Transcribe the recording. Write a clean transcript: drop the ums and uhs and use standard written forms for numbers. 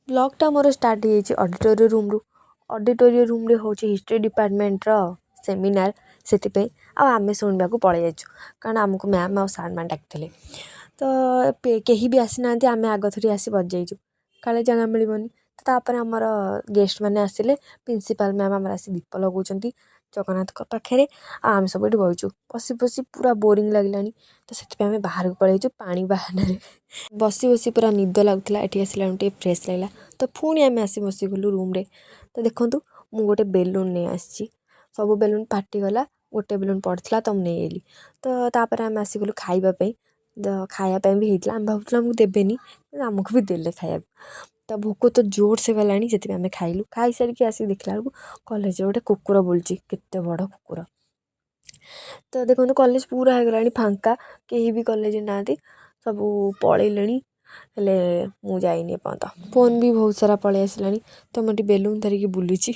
ବ୍ଲଗ୍ଟା ମୋର ଷ୍ଟାର୍ଟ ହେଇଯାଇଛି auditorium ରୁମ୍ରୁ। Auditorium ରୁମ୍ରେ ହେଉଛି ହିଷ୍ଟ୍ରି ଡିପାର୍ଟମେଣ୍ଟର ସେମିନାର, ସେଥିପାଇଁ ଆଉ ଆମେ ଶୁଣିବାକୁ ପଳେଇ ଯାଇଛୁ, କାରଣ ଆମକୁ ମ୍ୟାମ୍ ଆଉ ସାର୍ ମାନେ ଡାକିଥିଲେ। ତ କେହି ବି ଆସିନାହାନ୍ତି, ଆମେ ଆଗ ଥରି ଆସି ବସିଯାଇଛୁ, କାଳେ ଜାଗା ମିଳିବନି। ତ ତାପରେ ଆମର ଗେଷ୍ଟ ମାନେ ଆସିଲେ। ପ୍ରିନ୍ସିପାଲ୍ ମ୍ୟାମ୍ ଆମର ଆସି ଦୀପ ଲଗାଉଛନ୍ତି ଜଗନ୍ନାଥଙ୍କ ପାଖରେ, ଆଉ ଆମେ ସବୁ ଏଠି ବସିଛୁ। ବସି ବସି ପୁରା ବୋରିଂ ଲାଗିଲାଣି, ତ ସେଥିପାଇଁ ଆମେ ବାହାରକୁ ପଳେଇଛୁ ପାଣି ବାହାନାରେ। ବସି ବସି ପୁରା ନିଦ ଲାଗୁଥିଲା, ଏଠି ଆସିଲା ଟିକେ ଫ୍ରେଶ୍ ଲାଗିଲା। ତ ପୁଣି ଆମେ ଆସି ବସିଗଲୁ ରୁମ୍ରେ। ତ ଦେଖନ୍ତୁ, ମୁଁ ଗୋଟେ ବେଲୁନ୍ ନେଇ ଆସିଛି। ସବୁ ବେଲୁନ୍ ଫାଟିଗଲା, ଗୋଟେ ବେଲୁନ୍ ପଡ଼ିଥିଲା, ତ ମୁଁ ନେଇଆଇଲି। ତ ତାପରେ ଆମେ ଆସିଗଲୁ ଖାଇବା ପାଇଁ। ତ ଖାଇବା ପାଇଁ ବି ହେଇଥିଲା। ଆମେ ଭାବୁଥିଲୁ ଆମକୁ ଦେବେନି, ଆମକୁ ବି ଦେଲେ ଖାଇବାକୁ। ତ ଭୋକ ତ ଜୋରସେ ଗଲାଣି, ସେଥିପାଇଁ ଆମେ ଖାଇଲୁ। ଖାଇସାରିକି ଆସିକି ଦେଖିଲା ବେଳକୁ କଲେଜରେ ଗୋଟେ କୁକୁର ବୁଲୁଛି, କେତେ ବଡ଼ କୁକୁର! ତ ଦେଖନ୍ତୁ, କଲେଜ ପୁରା ହେଇଗଲାଣି ଫାଙ୍କା, କେହି ବି କଲେଜରେ ନାହାନ୍ତି, ସବୁ ପଳେଇଲେଣି, ହେଲେ ମୁଁ ଯାଇନି ଏପର୍ଯ୍ୟନ୍ତ। ଫୋନ୍ ବି ବହୁତ ସାରା ପଳେଇ ଆସିଲାଣି। ତ ମୁଁ ଏଠି ବେଲୁନ୍ ଧରିକି ବୁଲୁଛି।